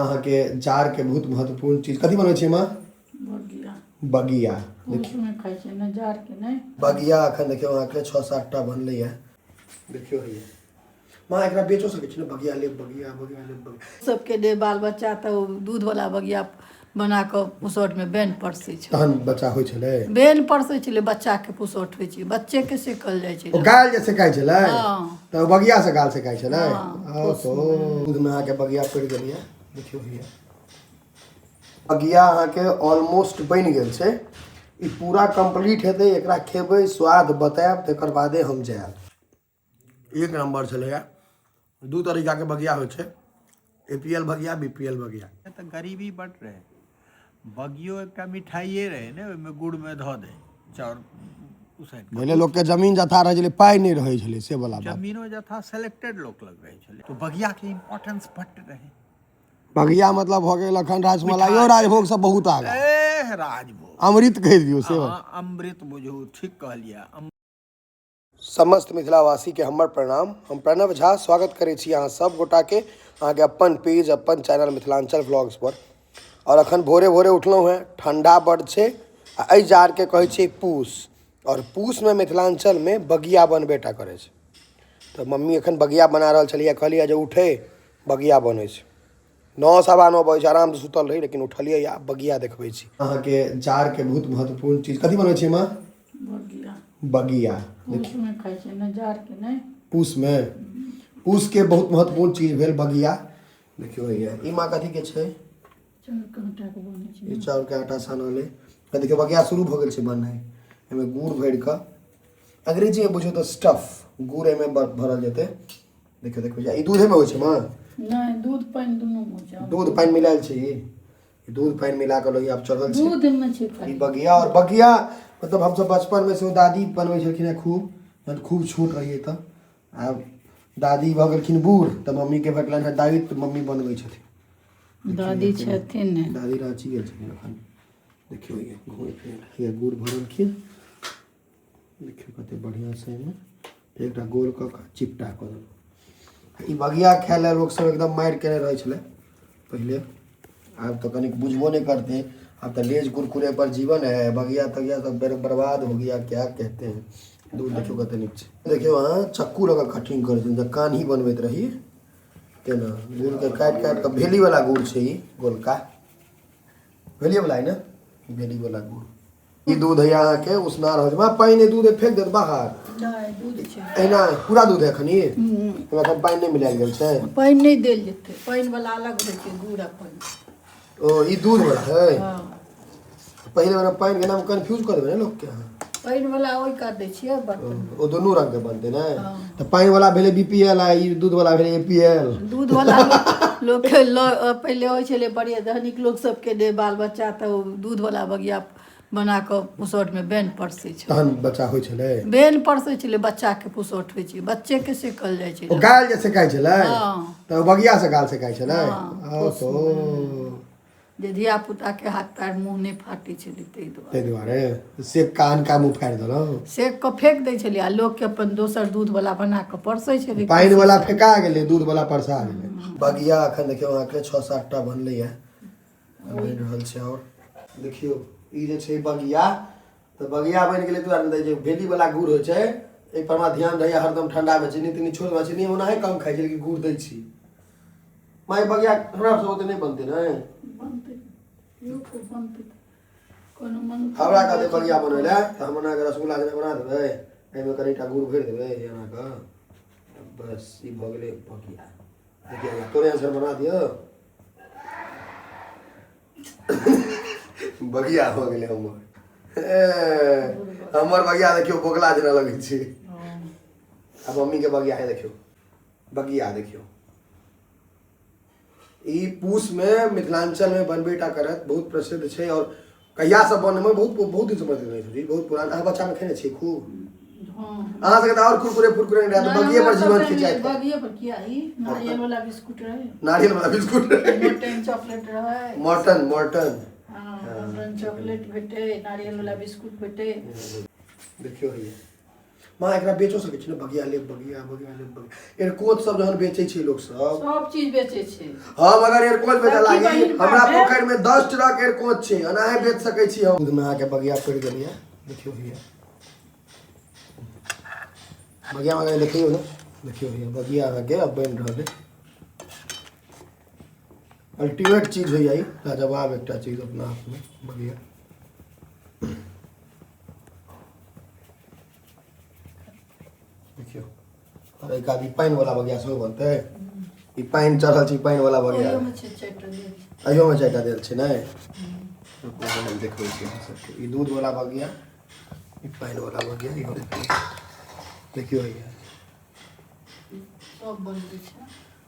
अहाँके जाड़के बहुत महत्वपूर्ण चीज कथी बनबै छियै माँ? बगिया। बगिया। देखियौ खाइ छै ने जाड़के नहि। बगिया अखन देखियौ अहाँके 6-7 टा बनलैए। देखियौ हैया माँ, एकरा बेचो सकै छी ने? बगिया लेब, बगिया बगिया लेब, बगिया। सबके दे बाल बच्चा तऽ ओ दूधवला बगिया बना कऽ पुसौटमे बेन परसै छै। तहन बच्चा होइ छलै? बेन परसै छलै, बच्चाके पुसौट होइ छै, बच्चेके सेकल जाइ छै। ओ गाल जे सेकाइ छलै? हँ। तऽ बगिया से गाल सेकाइ छलै? हँ। ओ दूधमे अहाँके बगिया पड़ि गेलैए। देखियौ हैया बगिया अहाँके ऑलमोस्ट बनि गेल छै। ई पूरा कम्प्लीट हेतै, एकरा खेबै, स्वाद बतायब, तकर बादे हम जायब। एक नंबर छलैए। दू तरीकाके बगिया होइ छै, ए पी एल बगिया, बी पी एल बगिया। तऽ गरीबी बड रहै, बगियो एकटा मिठाइए रहै ने, ओहिमे गुड़मे धऽ दै चाउर उसैन कऽ। पहिले लोकके जमीन जथा रहै छलै, पाइ नहि रहै छलै, से वला बात। जमीनो जथा सेलेक्टेड लोक लग रहै छलै, तऽ बगियाके इम्पोर्टेंस बड्ड रहै। बगिया मतलब भऽ गेल अखन राजमलाइयो राजभोग सब बहुत आगा। एह राजभोग अमृत कहि दियौ से। अहाँ अमृत बुझू, ठीक कहलियै। समस्त मिथिलावासीके हमर प्रणाम। हम प्रणव झा स्वागत करै छी अहाँ सब गोटाके अहाँके अपन पेज, अपन चैनल मिथिलांचल व्लॉग्स पर। और अखन भोरे भोरे उठलहुँ हेँ, ठंडा बड्ड छै आ एहि जाड़के कहै छै पूस, और पूसमे मिथिलांचलमे बगिया बनबे टा करै छै। तऽ मम्मी अखन बगिया बना रहल छलियै, कहलियै जे उठे बगिया बनै छै। 9:15 बजै छै, आरामसँ सुतल रही, लेकिन उठलियै आ बगिया देखबै छी। अहाँके जाड़के बहुत महत्वपूर्ण चीज कथी बनबै छियै माँ? बगिया। बगिया। पूसमे खाइ छै ने जाड़के नहि। पूसमे, पूसके बहुत महत्वपूर्ण चीज भेल बगिया। देखियौ हैया ई माँ कथीके छै? चाउरके आटाके बनै छै। ई चाउरके आटा सानल अइ। देखियौ बगिया शुरू भऽ गेल छै बननाइ। एहिमे गुड़ भरि कऽ, अंग्रेजीमे बुझियौ तऽ स्टफ, गुड़ एहिमे भरल जेतै। देखियौ देखियौ, ई दूधेमे होइ छै माँ? नहि, दूध पानि दुनू होइ छै। दूध पानि मिलायल छै। ई दूध पानि मिला कऽ लोहिया चढ़ल छै। दूधमे छै ई खाली बगिया। और बगिया मतलब हमसब बचपनमे सेहो दादी बनबै छलखिन हेँ खूब, जहन खूब छोट रहियै। तऽ आब दादी भऽ गेलखिन बूढ़, तऽ मम्मीके भेटलनि हेँ दायित्व, मम्मी बनबै छथिन। दादी छथिन ने? दादी राँची गेल छथिन एखन। देखियौ ये घूमै फिरै ये गुड़ भरलखिन। देखियौ कते बढ़िआँसँ एहिमे एकटा गोल कऽ कऽ चिपटा कऽ देलहुँ। ई बगिया खाय लए लोकसब एकदम मारि केने रहै छलै पहिले। आब तऽ कनिक बुझबो नहि करते, आब तऽ लेज कुरकुरे पर जीवन है, बगिया तगिया सब बर्बाद हो गया। क्या कहते हैं, दूध देखियौ कते नीक छै। देखियौ अहाँ चक्कू लऽ कऽ कटिंग करै छै, कान्ही बनबैत रही तेना गुड़के काटि काटि कऽ। भेलीवला गुड़ छै ई, गोलका भेलिएवला है ने, भेलीवला गुड़। ई दूध है अहाँके उसना रहल छै। पानि दूध फेंक देत बाहर? नहि, दूध छै। एहिना पूरा दूध है एखन ई, एहिमे एखन पानि नहि मिलायल गेल छै। पानि नहि देल जेतै, पानि वाला अलग होइ छै, गुड़ आ पानि। ओ ई दूध वाला है? हँ। पहिले वाला पानि के नाम कंफ्यूज कऽ देबै ने लोकके अहाँ। पानि वाला ओहि कात दै छियै बर्तन। ओ दुनू रंग के बनतै ने, तऽ पानि वाला भेलै बीपीएल आ ई दूध वाला भेलै एपीएल। दूध वाला लोकके पहिले होइ छलै बड़े धनिक लोक सबके दे बाल बच्चा, तऽ ओ दूध वाला बगिया बना कऽ पुसौटमे बेन परसै छै। तहन बच्चा होइ छलै? बेन परसै छलै, बच्चाके पुसौट होइ छै, बच्चेके सेकल जाइ छै। ओ गाल जे सेकाइ छलै? हँ। तऽ बगिया से गाल सेकाइ छलै? हँ। ओ जे धिया पुताके हाथ पैर मुँह नहि फाटै छलै ताहि दुआरे। ताहि दुआरे से कान का मुँह फाड़ि देलहुँ। सेक कऽ फेंक दै छलै आ लोकके अपन दोसर दूधवला बना कऽ परसै छलै। पानि वाला फेका गेलै, दूध वाला परसा गेलै। बगिया अखन देखियौ अहाँके 6-7 टा बनलैए, बनि रहल छै। आओर देखियौ ई जे छै बगिया, तऽ बगिया बनि गेलै। दुआरे जे भेली वाला गुड़ होइ छै, एहि पर हमरा ध्यान रहैए हरदम। ठंडा मे चीनी तीनी छोड़ि देबै, चीनी ओनाहे कम खाइ छै, लेकिन गुड़ दै छी। माय, बगिया हमरा सब ओते नहि बनतै ने? बनतै, बनतै कोनो मन। हमरा कहतै बगिया बनबै लए तऽ हम एना कऽ रसगुल्ला जेना बना देबै, एहिमे कनिटा गुड़ भरि देबै एना कऽ, बस ई भऽ गेलै बगिया। देखियौ, तोरे आंसर बना दियौ, बगिया भऽ गेलै हमर। हमर बगिया देखियौ, बोगला जेना लगै छै। आ मम्मीके बगिया है, देखियौ बगिया देखियौ। ई पूसमे मिथिलाञ्चलमे बनबे टा करत, बहुत प्रसिद्ध छै। आओर कहियासँ बनमे बहुत बहुत दिनसँ बनैत रहै छै, बहुत पुरान। अहाँ बच्चामे खेने छियै खूब? अहाँ सबके तऽ आओर कुरकुरे फुरकुरे नहि रहत, बगिए पर जीवन खिंचाइत। बगिए पर किया, ई नारियल वाला बिस्कुट रहे। नारियल वाला बिस्कुट रहे, मॉर्टन चॉकलेट रहे। Morton, Morton. हां, मॉर्टन चॉकलेट भेटे, नारियल वाला बिस्कुट भेटे। देखियो हैया माँ एकरा बेचो सकै छी ने? बगिया लेब, बगिया, बगिया लेब, बगिया। एरकोच सब जहन बेचै छै लोक सब, सब चीज बेचै छै। हम अगर एरकोच बेचऽ सखी लागी, बहिन हमरा बाटे। पोखरि में 10 ट्रक एरकोच छै, एनाहे बेच सकै छी हम। दूध में अहाँके बगिया पड़ि गेलैए, देखियौ भैया बगिया में देखियौ ने, देखियौ भैया बगिया अहाँके अब बनि रहल है। अल्टीमेट चीज होइए ई, लाजवाब एकटा चीज अपना आप में बगिया। देखियौ, और एक आदमी पानि वाला बगिया सेहो बनतै। ई पानि चढ़ल छै, पानि वाला बगिया। ओहियोमे छै चारिटा देल छै। अहियोमे चारिटा देल छै। नहि रुकू, हम देखबै छी अहाँ सबके। ई दूध वाला बगिया, ई पानि वाला बगिया, इहो देखियौ भैया। सब बनबै छै।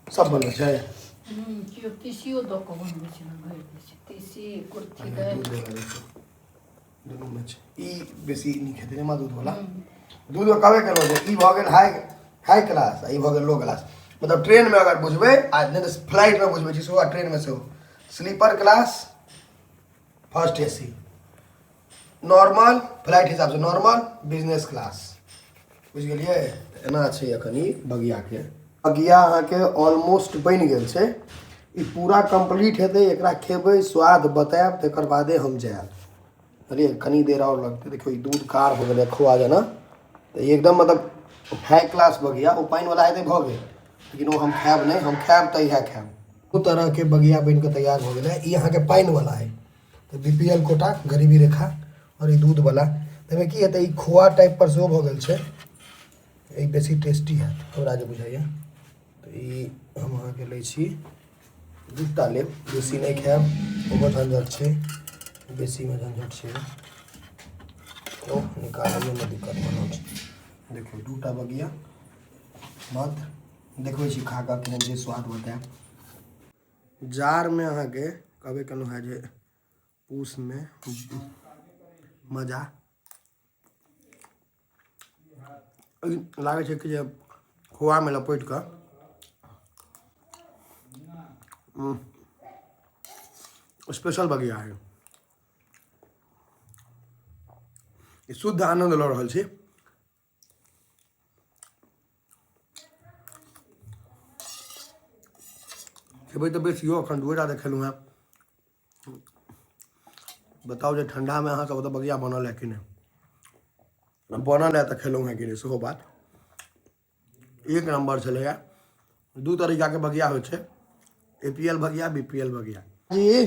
सब बनबै छै। केओ तीसियो दऽ कऽ बनबै छै ने, भरि दै छै तीसी, कुर्थी दालि। दूध वाला देखियौ, दुनूमे छै। ई बेसी नीक हेतै ने माँ, दूध वाला? दूध कहबे केलहुँ जे ई भऽ गेल हाई हाई क्लास आ ई भऽ गेल लो क्लास। मतलब ट्रेनमे अगर बुझबै आ नहि तऽ फ्लाइटमे बुझबै छी सेहो, आ ट्रेनमे सेहो sleeper class, first A C, normal flight हिसाबसँ नॉर्मल, बिजनेस क्लास, बुझि गेलियै? एना छै। एखन ई बगियाके, बगिया अहाँके ऑलमोस्ट बनि गेल छै। ई पूरा कम्प्लीट हेतै, एकरा खेबै, स्वाद बतायब, तकर बादे हम जायब। बुझलियै? कनि देर आओर लगतै। देखियौ, ई दूध गाढ़ हो गेलै खोआ जेना, तऽ ई एकदम मतलब हाई क्लास बगिया। ओ पानिवला हेतै भऽ गेल, लेकिन ओ हम खायब नहि। हम खायब तऽ इएह खायब। दू तरहके बगिया बनि कऽ तैयार भऽ गेलै। ई अहाँके पानिवला अइ, तऽ बी पी एल कोटा, गरीबी रेखा, आओर ई दूधवला। एहिमे की हेतै, ई खोआ टाइप पर सेहो भऽ गेल छै। ई बेसी टेस्टी हैत हमरा जे बुझाइए। तऽ ई हम अहाँके लै छी, दूटा लेब, बेसी नहि खायब, ओहो झंझट छै, बेसीमे झंझट छै। ओ निकालैयोमे दिक्कत भऽ रहल छै। देखियौ, दूटा बगिया मात्र। देखबै छी खा कऽ केहन छै, स्वाद बतायब। जाड़मे अहाँके कहबे केलहुँ हेँ जे पूसमे मजा लागै छै कि जे खोआमे लपेटि कऽ स्पेशल बगिया है। ई शुद्ध आनन्द लऽ रहल छी। खेबै तऽ बेसियो, एखन दुएटा देखेलहुँ हेँ। बताउ जे ठण्डामे अहाँ सब ओतऽ बगिया बनल है कि नहि बनल है, तऽ खेलहुँ हेँ कि नहि सेहो बात। एक नम्बर छलैए। दू तरीकाके बगिया होइ छै, ए पी एल बगिया, बी पी एल बगिया। जी,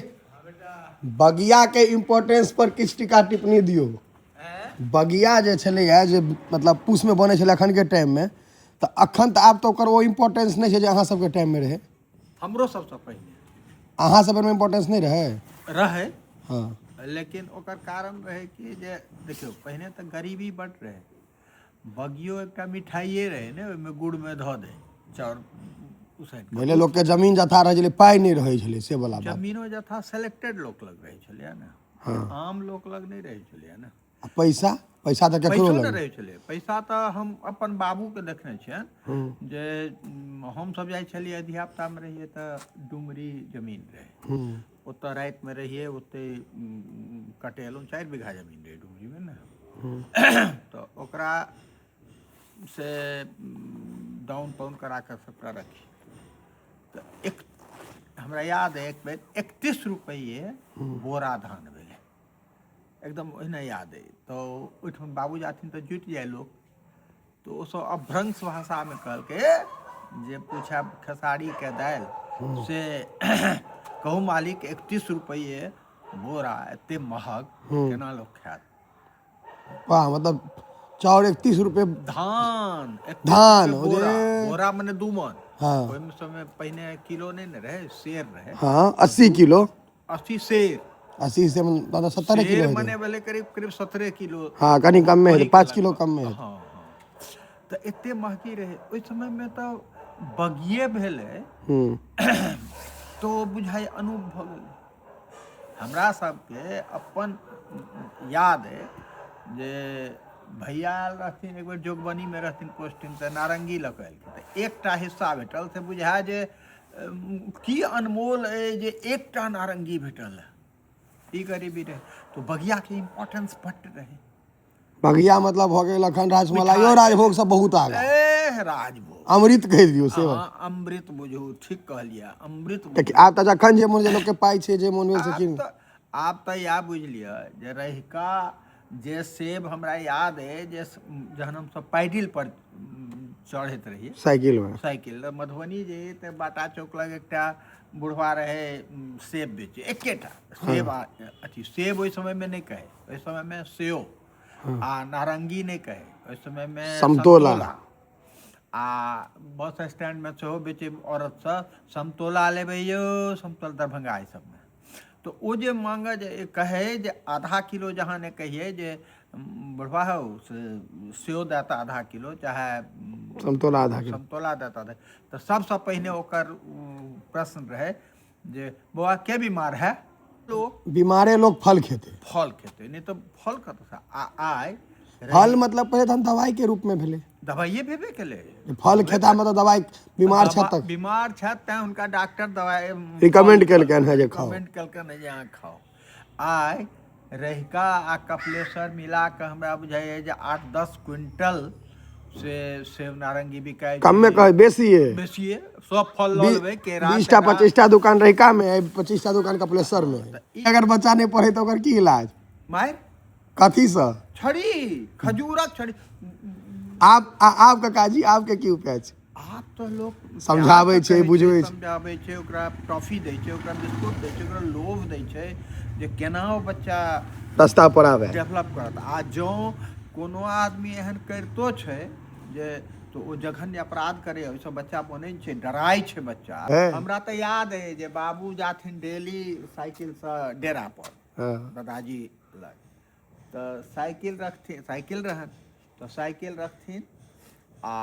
बगियाके इम्पोर्टेंस पर किछु टीका टिप्पणी दियौ। बगिया जे छलैए, जे मतलब पूसमे बनै छलै अखनके टाइममे, तऽ अखन तऽ आब तऽ ओकर ओ इम्पोर्टेंस नहि छै जे अहाँ सबके टाइममे रहै। हमरो सबसँ पहिने अहाँ सब बेरमे इम्पोर्टेंस नहि रहै? रहै। हँ। लेकिन ओकर कारण रहै कि जे देखियौ, पहिने तऽ गरीबी बड्ड रहै। बगियो एकटा मिठाइए रहै ने, ओहिमे गुड़मे धऽ दै चाउर उसैन कऽ। पहिले लोकके जमीन जथा रहै छलै, पाइ नहि रहै छलै, से वला बात। जमीनो जथा सेलेक्टेड लोक लग रहै छलैए ने, आम लोक लग नहि रहै छलैए ने। आ पैसा, पैसा तऽ केकरो पैसो लग नहि रहै छलै। पैसा तऽ हम अपन बाबूके देखने छियनि जे हमसभ जाइ छलियै, धियापुतामे रहियै तऽ डुमरी जमीन रहै, ओतऽ रातिमे रहियै, ओतहि कटेलहुँ। 4 बीघा जमीन रहै डुमरीमे ने, तऽ ओकरा से दाउन पाउन करा कऽ सभटा रखी। तऽ एक हमरा याद अइ, एक बेर 31 रुपैए बोरा धान भेलै, एकदम ओहिना याद अइ। तऽ ओहिठाम बाबू जाथिन तऽ जुटि जाइ लोक, तऽ ओसभ अपभ्रंश भाषामे कहलकै जे पूछा खेसारीके दालि से कहू मालिक, 31 रुपैए बोरा, एते महग केना लोक खायत? वाह, मतलब चाउर 31 रुपए? धान 31 धान, रुपए बोरा। ओ जे- बोरा मने 2 मन। हँ। ओहिमे समय पहिने किलो नहि ने रहै, शेर रहै। हँ, 80 किलो। 80 शेर। 80 से मतलब 70 किलो शेर हेतै। मने भेलै करीब करीब 17 किलो। हँ, कनि कमे हेतै। ओहिके 5 किलो लगभग। कमे हेतै। हँ, तऽ एते महगी रहै ओहि समयमे, तऽ बगिए भेलै तऽ ओ बुझाइ अनूप भऽ गेलै। हमरा सबके अपन याद अइ जे भैया आयल रहथिन एक बेर, जोगबनीमे रहथिन पोस्टिंग, तऽ नारङ्गी लऽ कऽ एलखिन, तऽ एकटा हिस्सा भेटल, से बुझाय जे की अनमोल अइ जे एकटा नारङ्गी भेटल। ई गरीबी रहै, तऽ बगियाके इम्पोर्टेंस बड्ड रहै। बगिया मतलब भऽ गेल अखन राजमलाइयो राजभोग सब बहुत आगा। ए राजभोग अमृत कहि दियौ से। अहाँ अमृत बुझू, ठीक कहलियै, अमृत। कियाकि आब तऽ जखन जे मोन, जे लोकके पाइ छै, जे मोन भेल से कीन। आब तऽ इएह बुझि लिअ जे रहिका जे सेब, हमरा याद अइ जे जहन हमसब पैडिल पर चढ़ैत रहियै साइकिल मे, साइकिल, मधुबनी जे तऽ बाटा चौक लग एकटा बुढ़वा रहै सेब बेचे, एकेटा सेब आ अथी सेब ओहि समयमे नहि कहै, ओहि समयमे सेव आ नारंगी नहि कहै, ओहि समयमे समतोला। आ बस स्टैंडमे सेहो बेचै औरत सब, समतोला लेबै यौ समतोला, दरभंगा एहि सबमे। तऽ ओ जे मांगऽ जे कहै जे आधा किलो, जहाँ ने कहियै जे बुढ़वा हौ से सेव दए तऽ आधा किलो, चाहे समतोला आधा किलो, समतोला दए तऽ आधा, तऽ सबसँ पहिने ओकर प्रश्न रहै जे बौआ के बीमार है? लोग बीमारे लोग फल खेतै, फल खेतै, नहि तऽ फल कतऽसँ? आ आइ फल मतलब पहिले तहन दवाई के रूप में भेलै। दवाइए भेबे केलै। फल खेता मतलब दवाई, बीमार छथि तक बीमार छथि तैं हुनका डॉक्टर दवाई रिकमेंड केलकनि हेँ जे खाउ। रिकमेंड केलकनि हेँ जे अहाँ खाउ। आइ रहिका आ कपिलेश्वर मिला कऽ हमरा बुझाइए जे 8-10 क्विंटल से सेब नारंगी बिकाइ। कमे कहै, बेसी है। बेसिए, सब फल लऽ लेबै, केरा 20टा तेरा। 25टा दुकान रहिका में है, 25टा दुकान कपिलेश्वर में है। अगर बच्चा नहि पढ़े तऽ ओकर की इलाज? मारि। कथीसँ? छड़ी, खजूरक छड़ी। आब काकाजी, आबके की उपाय छै? आब तऽ लोक समझाबै छै, बुझबै छै। समझाबै छै, ओकरा टॉफी दै छै, ओकरा बिस्कुट दै छै, ओकरा लोभ दै छै जे केना ओ बच्चा रास्ता पर आबै, डेवलप करत। आ जँ कोनो आदमी एहन करितो छै जे, तऽ ओ जघन्य अपराध करे, ओहिसँ बच्चा बनै छै, डराइ छै बच्चा। हमरा तऽ याद अइ जे बाबू जाथिन डेली साइकिलसँ डेरा पर दादाजी लग, तऽ साइकिल रखथिन, साइकिल रहनि तऽ साइकिल रखथिन आ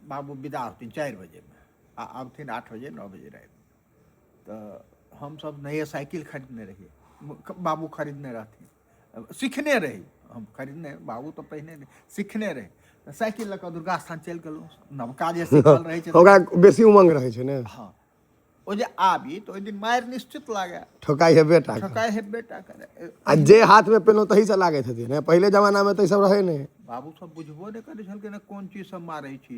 बाबू विदा होथिन 4 बजेमे आ आबथिन 8 बजे 9 बजे राति। तऽ हमसब नये साइकिल खरीदने रहियै, बाबू खरीदने रहथिन, सिखने रही हम, खरीदने बाबू तऽ पहिने सिखने रही। तऽ साइकिल लऽ कऽ दुर्गा स्थान चलि गेलहुँ, नवका जे सिखल रहै छै ओकरा बेसी उमंग रहै छै ने। हँ, ओ जे आबी तऽ ओहि दिन मारि निश्चित लागै, ठोकाइ हेबे टा करे। ठोकाइ हेबे टा करे। आ जे हाथ में पेलहुँ तही से लागैत हेतै ने, पहिले जमाना में तऽ ई सब रहै नहि। बाबू सब बुझबो नहि करै छलखिन कोन चीज सब मारै छी।